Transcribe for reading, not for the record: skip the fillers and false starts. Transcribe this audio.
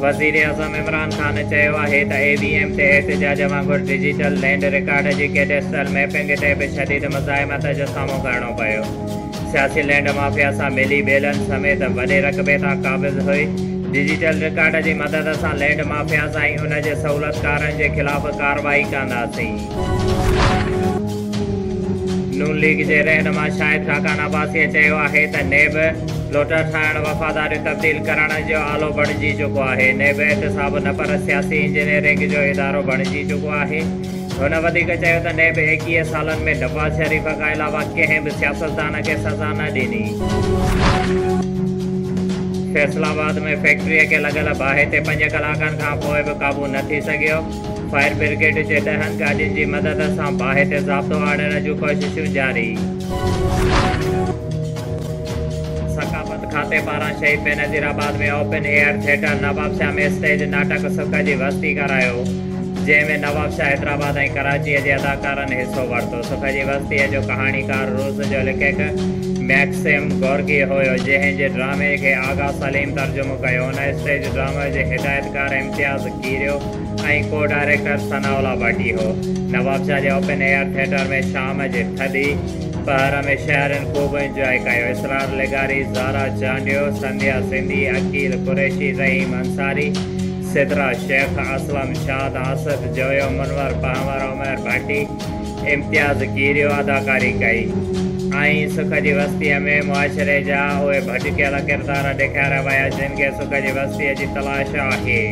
وزيراعظم عمران خان چيو آهي ته اي وي ايم تي احتجاج وانگر ڊجيٽل لينڊ رڪارڊ جي ڪيڊسٽرل ميپنگ تي به شديد مزاحمت جو سامهون ڪرڻو پيو. سياسي لينڊ مافيا سان ملي ٻيلن سميت وڏي رقبي تان قابض هئي. ڊجيٽل رڪارڊ جي مدد سان لينڊ مافياز ۽ ان جي سهولتڪارن جي خلاف ڪارروائي ڪنداسين. نون ليگ جي رهنما شاهد خاقان عباسيء چيو آهي ته نيب لوٽا ٺاهڻ وفاداريون تبديل ڪرڻ جو آلو بڻجي چڪو آهي، نيب احتساب نه پر سياسي انجنيئرنگ جو ادارو بڻجي چڪو آهي. هن وڌيڪ چيو ته نيب 21 سالن ۾ نواز شريف کان علاوه ڪنهن به سياستدان کي سزا نه ڏني. فيصل آباد ۾ فيڪٽريء کي لڳل باهه تي 5 ڪلاڪن کان پوء به قابو نه ٿي سگهيو. فائر برگيڊ جي 10 گاڏين جي مدد سان باهه تي ضابطو آڻڻ جون ڪوششون جاري. ثقافت کاتي پاران شهيد Benazirabad ۾ open air theatre Nawabshah ۾ stage ناٽڪ سک جي وستي ڪرايو، جنهن ۾ نوابشاهه، حيدرآباد ۽ ڪراچيء جي اداڪارن حصو ورتو. سک جي وستيء جو ڪهاڻيڪار روس جو ليکڪ ميڪسم گورڪي هيو، جنهن جي ڊرامي کي آغا سليم ترجمو ڪيو. ان اسٽيج ڊرامي جي هدايتڪار امتياز ڪيريو ۽ ڪو ڊائريڪٽر ثناء الله ڀٽي هو. نوابشاهه جي اوپن ايئر ٿيٽر ۾ شام جي ٿڌي پهر ۾ شهرين خوب انجواء ڪيو. اسرار لغاري، زارا چانڊيو، سنڌيا سنڌي، عقيل قريشي، رحيم انصاري، سدرا شيخ، اسلم شاد، آصف جويو، منور پهنور، عمير ڀٽي، امتياز ڪيريو اداڪاري ڪئي ۽ سک جي وستيء ۾ معاشري جا اهي ڀٽڪيل ڪردار ڏيکاريا ويا جن کي سک جي وستيء جي تلاش آهي.